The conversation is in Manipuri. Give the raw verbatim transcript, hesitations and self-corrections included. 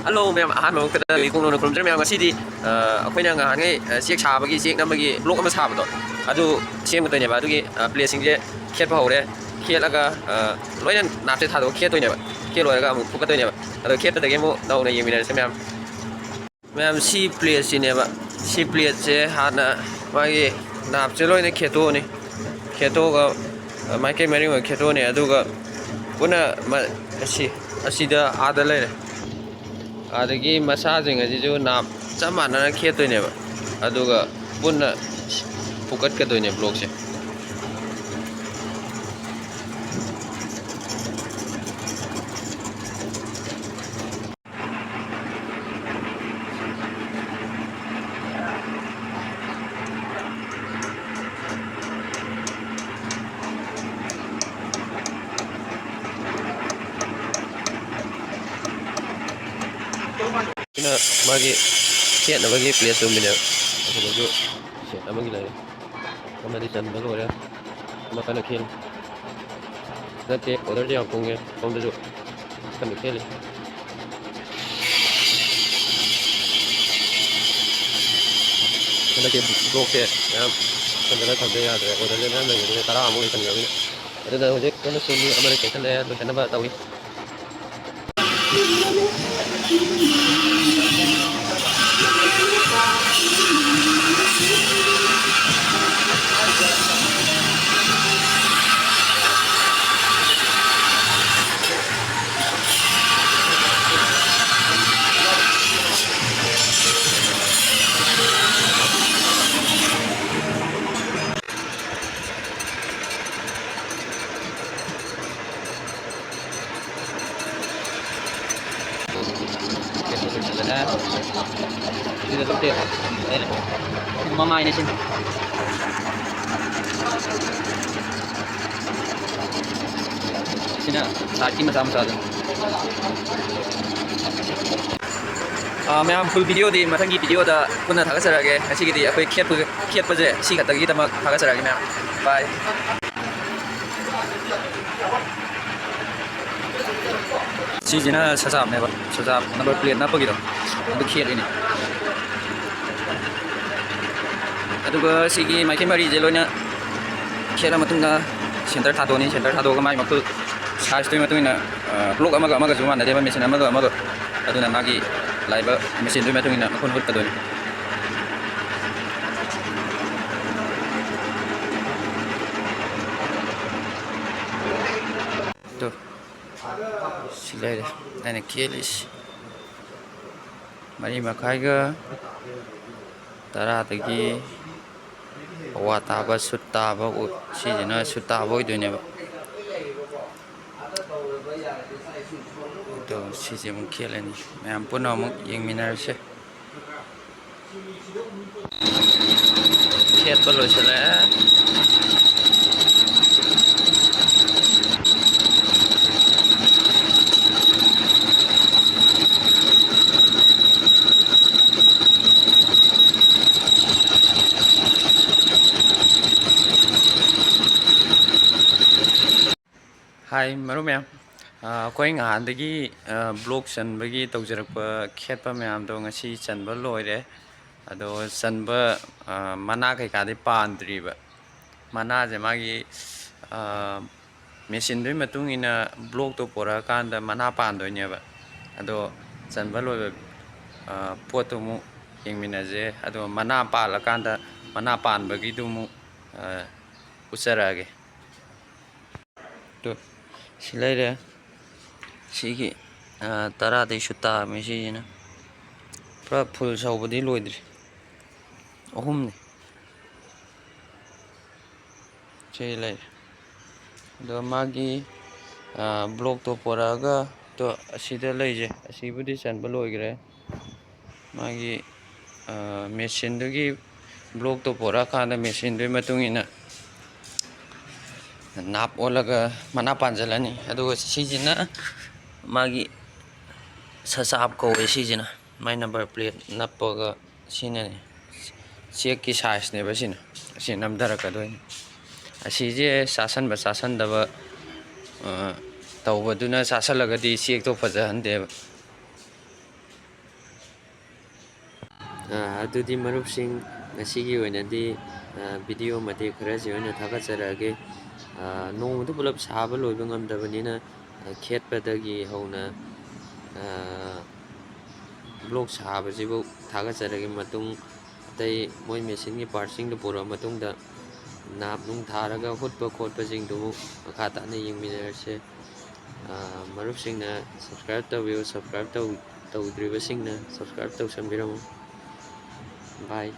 ꯍꯜꯂꯣ ꯃꯌꯥꯝ, ꯑꯍꯥꯟꯕ ꯃꯛꯇꯗ ꯂꯣꯏ ꯀꯣꯡꯂꯣꯟ ꯈꯨꯔꯨꯝꯖꯔꯤ ꯃꯌꯥꯝ꯫ ꯉꯁꯤꯗꯤ, ꯑ, ꯑꯩꯈꯣꯏꯅ ꯉꯍꯥꯟꯉꯩ, ꯑ, ꯆꯦꯛ ꯁꯥꯕꯒꯤ, ꯆꯦꯛ ꯅꯝꯕꯒꯤ vlog ꯑꯃ ꯁꯥꯕꯗꯣ, ꯑꯗꯨ ꯁꯦꯝꯒꯗꯣꯏꯅꯦꯕ꯫ ꯑꯗꯨꯒꯤ, ꯑ, plateꯁꯤꯡꯁꯦ ꯈꯦꯠꯄ ꯍꯧꯔꯦ꯫ ꯈꯦꯠꯂꯒ, ꯑ, ꯂꯣꯏꯅ ꯅꯥꯞꯁꯦ ꯊꯥꯗꯣꯛꯑ ꯈꯦꯠꯇꯣꯏꯅꯦꯕ꯫ ꯈꯦꯠ ꯂꯣꯏꯔꯒ ꯑꯃꯨꯛ ꯐꯨꯀꯠꯇꯣꯏꯅꯦꯕ꯫ ꯑꯗꯣ ꯈꯦꯠꯄꯗꯒꯤ ꯑꯃꯨꯛ ꯅꯧꯅ ꯌꯦꯡꯃꯤꯟꯅꯔꯁꯦ ꯃꯌꯥꯝ꯫ ꯃꯌꯥꯝ, ꯁꯤ plateꯁꯤꯅꯦꯕ꯫ ꯁꯤ plateꯁꯦ ꯍꯥꯟꯅ ꯃꯥꯒꯤ ꯅꯥꯞꯁꯦ ꯂꯣꯏꯅ ꯈꯦꯠꯇꯣꯛꯑꯅꯤ꯫ ꯈꯦꯠꯇꯣꯛꯑꯒ, ꯑ, ꯃꯥꯏꯀꯩ ꯃꯔꯤꯃꯛ ꯈꯦꯠꯇꯣꯛꯑꯅꯤ꯫ ꯑꯗꯨꯒ ꯄꯨꯟꯅ ꯃ-, ꯑꯁꯤ, ꯑꯁꯤꯗ ꯑꯥꯗ ꯂꯩꯔꯦ꯫ ꯑꯗꯒꯤ ꯃꯁꯥꯁꯤꯡ ꯑꯁꯤꯁꯨ ꯅꯥꯞ ꯆꯞ ꯃꯥꯟꯅꯅ ꯈꯦꯠꯇꯣꯏꯅꯦꯕ, ꯑꯗꯨꯒ ꯄꯨꯟꯅ ꯐꯨꯀꯠꯀꯗꯣꯏꯅꯦ blockꯁꯦ꯫ ꯁꯤꯅ ꯃꯥꯒꯤ ꯈꯦꯠꯅꯕꯒꯤ plateꯇꯨꯝꯕꯅꯦꯕ꯫ ꯑꯁꯤꯗꯁꯨ set ꯑꯃꯒꯤ ꯂꯩꯔꯦ꯫ ꯑꯃꯗꯤ ꯆꯟꯕ ꯂꯣꯏꯔꯦ꯫ ꯑꯃ ꯀꯟꯅ ꯈꯦꯠꯂꯤ꯫ ꯅꯠꯇꯦ, orderꯁꯦ ꯌꯥꯝ ꯀꯨꯡꯉꯦ꯫ ꯁꯣꯝꯗꯁꯨ ꯀꯟꯅ ꯈꯦꯠꯂꯤ꯫ ꯍꯟꯗꯛꯀꯤ blockꯁꯦ ꯃꯌꯥꯝ ꯆꯟꯗꯅ ꯊꯝꯗ ꯌꯥꯗ꯭ꯔꯦ꯫ Orderꯁꯦ ꯃꯌꯥꯝ ꯂꯩꯕꯅꯤꯅ ꯇꯔꯥꯃꯨꯛ ꯂꯣꯏꯁꯟꯈ꯭ꯔꯕꯅꯤꯅ꯫ ꯑꯗꯨꯅ ꯍꯧꯖꯤꯛ ꯀꯟꯅ ꯁꯦꯝꯃꯤ, ꯑꯃꯅ ꯆꯦꯟꯁꯤꯜꯂꯛꯑꯦ, ꯂꯣꯏꯁꯤꯟꯅꯕ ꯇꯧꯏ꯫ ꯁꯤꯗ ꯂꯨꯞꯇꯦ꯫ ꯑꯩꯅ ꯃꯃꯥꯏꯅꯦ ꯁꯤꯅ꯫ ꯁꯤꯅ ꯁꯥꯏꯠꯀꯤ ꯃꯆꯥ ꯃꯆꯥꯗꯣ꯫ ꯑꯥ, ꯃꯌꯥꯝ, full videoꯗꯤ ꯃꯊꯪꯒꯤ videoꯗ ꯄꯨꯟꯅ ꯊꯥꯒꯠꯆꯔꯛꯑꯒꯦ꯫ ꯉꯁꯤꯒꯤꯗꯤ ꯑꯩꯈꯣꯏ ꯈꯦꯠꯄ-, ꯈꯦꯠꯄꯁꯦ ꯁꯤ ꯈꯛꯇꯒꯤꯗꯃꯛ ꯊꯥꯒꯠꯆꯔꯛꯑꯒꯦ ꯃꯌꯥꯝ꯫ Bye꯫ ꯁꯤꯁꯤꯅ ꯁꯖꯥꯞꯅꯦꯕ, ꯁꯖꯥꯞ ꯅꯝꯕꯔ ꯄ꯭ꯂꯦꯠ ꯅꯞꯄꯒꯤꯗꯣ, ꯑꯗꯨ ꯈꯦꯠꯂꯤꯅꯦ꯫ ꯑꯗꯨꯒ ꯁꯤꯒꯤ ꯃꯥꯏꯀꯩ ꯃꯔꯤꯁꯦ ꯂꯣꯏꯅ ꯈꯦꯠꯂ ꯃꯇꯨꯡꯗ ꯁꯦꯟꯇꯔ ꯊꯥꯗꯣꯛꯑꯅꯤ꯫ ꯁꯦꯟꯇꯔ ꯊꯥꯗꯣꯛꯑꯒ ꯃꯥꯒꯤ ꯃꯈꯨꯜ ꯁꯥꯏꯖꯇꯨꯒꯤ ꯃꯇꯨꯡ ꯏꯟꯅ, ꯑ, ꯕ꯭ꯂꯣꯛ ꯑꯃꯒ ꯑꯃꯒꯁꯨ ꯃꯥꯟꯅꯗꯦꯕ, ꯃꯦꯆꯤꯟ ꯑꯃꯒ ꯑꯃꯒ꯫ ꯑꯗꯨꯅ ꯃꯥꯒꯤ ꯂꯥꯛꯏꯕ ꯃꯦꯆꯤꯟꯗꯨꯒꯤ ꯃꯇꯨꯡ ꯏꯟꯅ ꯃꯈꯨꯜ ꯍꯨꯠꯀꯗꯣꯏꯅꯤ꯫ ꯇꯨ꯫ ꯁꯤ ꯂꯩꯔꯦ ꯑꯩꯅ ꯈꯦꯠꯂꯤꯁꯤ꯫ ꯃꯔꯤ ꯃꯈꯥꯏꯒ ꯇꯔꯥꯗꯒꯤ ꯄꯋꯥ ꯇꯥꯕ, ꯁꯨꯠ ꯇꯥꯕ ꯑꯣꯏ-, ꯁꯤꯁꯤꯅ ꯁꯨꯠ ꯇꯥꯕ ꯑꯣꯏꯗꯣꯏꯅꯦꯕ꯫ ꯑꯗꯣ ꯁꯤꯁꯦ ꯑꯃꯨꯛ ꯈꯦꯠꯂꯅꯤ꯫ ꯃꯌꯥꯝ ꯄꯨꯟꯅ ꯑꯃꯨꯛ ꯌꯦꯡꯃꯤꯟꯅꯔꯁꯦ꯫ ꯈꯦꯠꯄ ꯂꯣꯏꯁꯤꯜꯂꯛꯑꯦ꯫ ꯍꯥꯏ, ꯃꯔꯨꯞ ꯃꯌꯥꯝ꯫ ꯑ, ꯑꯩꯈꯣꯏ ꯅꯍꯥꯟꯗꯒꯤ, ꯑ, ꯕ꯭ꯂꯣꯛ ꯆꯟꯕꯒꯤ ꯇꯧꯖꯔꯛꯄ ꯈꯦꯠꯄ ꯃꯌꯥꯝꯗꯣ ꯉꯁꯤ ꯆꯟꯕ ꯂꯣꯏꯔꯦ꯫ ꯑꯗꯣ ꯆꯟꯕ, ꯑ, ꯃꯅꯥ ꯀꯩꯀꯥꯗꯤ ꯄꯥꯟꯗ꯭ꯔꯤꯕ꯫ ꯃꯅꯥꯁꯦ ꯃꯥꯒꯤ, ꯑ, ꯃꯦꯆꯤꯟꯗꯨꯒꯤ ꯃꯇꯨꯡ ꯏꯟꯅ ꯕ꯭ꯂꯣꯛꯇꯣ ꯄꯣꯔꯛꯑꯀꯥꯟꯗ ꯃꯅꯥ ꯄꯥꯟꯗꯣꯏꯅꯦꯕ꯫ ꯑꯗꯣ ꯆꯟꯕ ꯂꯣꯏꯕ, ꯑ, ꯄꯣꯠꯇꯨ ꯑꯃꯨꯛ ꯌꯦꯡꯃꯤꯟꯅꯁꯦ꯫ ꯑꯗꯣ ꯃꯅꯥ ꯄꯥꯜꯂꯀꯥꯟꯗ ꯃꯅꯥ ꯄꯥꯟꯕꯒꯤꯗꯨ ꯑꯃꯨꯛ, ꯑ, ꯎꯠꯆꯔꯛꯑꯒꯦ꯫ ꯇꯨ, ꯁꯤ ꯂꯩꯔꯦ꯫ ꯁꯤꯒꯤ, ꯑ, ꯇꯔꯥꯗꯩꯁꯨ ꯇꯥꯔꯝꯃꯦ ꯁꯤꯁꯤꯅ꯫ ꯄꯨꯔꯥ ꯐꯨꯜ ꯁꯧꯕꯗꯤ ꯂꯣꯏꯗ꯭ꯔꯤ꯫ ꯑꯍꯨꯝꯅꯤ꯫ ꯁꯤ ꯂꯩꯔꯦ꯫ ꯑꯗꯣ ꯃꯥꯒꯤ, ꯑ, ꯕ꯭ꯂꯣꯛꯇꯣ ꯄꯣꯔꯛꯑꯒ, ꯇꯣ ꯑꯁꯤꯗ ꯂꯩꯁꯦ꯫ ꯑꯁꯤꯕꯨꯗꯤ ꯆꯟꯕ ꯂꯣꯏꯈ꯭ꯔꯦ꯫ ꯃꯥꯒꯤ, ꯑ, ꯃꯦꯆꯤꯟꯗꯨꯒꯤ ꯕ꯭ꯂꯣꯛꯇꯣ ꯄꯣꯔꯛꯑꯀꯥꯟꯗ ꯃꯦꯆꯤꯟꯗꯨꯒꯤ ꯃꯇꯨꯡ ꯏꯟꯅ ꯅꯥꯞ ꯑꯣꯜꯂꯒ ꯃꯅꯥ ꯄꯥꯟꯁꯤꯜꯂꯅꯤ꯫ ꯑꯗꯨꯒ ꯁꯤꯁꯤꯅ ꯃꯥꯒꯤ ꯁꯆꯥꯞ ꯀꯧꯋꯦ꯫ ꯁꯤꯁꯤꯅ ꯃꯥꯏ ꯅꯝꯕꯔ ꯄ꯭ꯂꯦꯠ ꯅꯞꯄꯒ ꯁꯤꯅꯅꯤ꯫ ꯆꯦꯛꯀꯤ ꯁꯥꯏꯖꯅꯦꯕ ꯁꯤꯅ꯫ ꯑꯁꯤ ꯅꯝꯊꯔꯛꯀꯗꯣꯏꯅꯤ꯫ ꯑꯁꯤꯁꯦ ꯆꯥꯁꯟꯕ ꯆꯥꯁꯟꯗꯕ, ꯑ, ꯇꯧꯕꯗꯨꯅ ꯆꯥꯁꯜꯂꯒꯗꯤ ꯆꯦꯛꯇꯣ ꯐꯖꯍꯟꯗꯦꯕ꯫ ꯑ, ꯑꯗꯨꯗꯤ ꯃꯔꯨꯞꯁꯤꯡ, ꯉꯁꯤꯒꯤ ꯑꯣꯏꯅꯗꯤ, ꯑ, video ꯃꯇꯦꯛ ꯈꯔꯁꯤ ꯑꯣꯏꯅ ꯊꯥꯒꯠꯆꯔꯛꯑꯒꯦ꯫ ꯑ, ꯅꯣꯡꯃꯗ ꯄꯨꯂꯞ ꯁꯥꯕ ꯂꯣꯏꯕ ꯉꯝꯗꯕꯅꯤꯅ, ꯑ, ꯈꯦꯠꯄꯗꯒꯤ ꯍꯧꯅ, ꯑ, block ꯁꯥꯕꯁꯤꯕꯨ ꯊꯥꯒꯠꯆꯔꯒꯦ꯫ ꯃꯇꯨꯡ ꯑꯇꯩ ꯃꯣꯏ machineꯒꯤ partꯁꯤꯡꯗꯨ ꯄꯨꯔꯛꯑ ꯃꯇꯨꯡꯗ ꯅꯥꯞ ꯅꯨꯡ ꯊꯥꯔꯒ ꯍꯨꯠꯄ ꯈꯣꯠꯄꯁꯤꯡꯗꯨꯕꯨ ꯃꯈꯥ ꯇꯥꯅ ꯌꯦꯡꯃꯤꯟꯅꯔꯁꯦ꯫ ꯑ, ꯃꯔꯨꯞꯁꯤꯡꯅ subscribe ꯇꯧꯕꯤꯌꯨ, subscribe ꯇꯧ-, ꯇꯧꯗ꯭ꯔꯤꯕꯁꯤꯡꯅ subscribe ꯇꯧꯁꯟꯕꯤꯔꯝꯃꯨ꯫ Bye꯫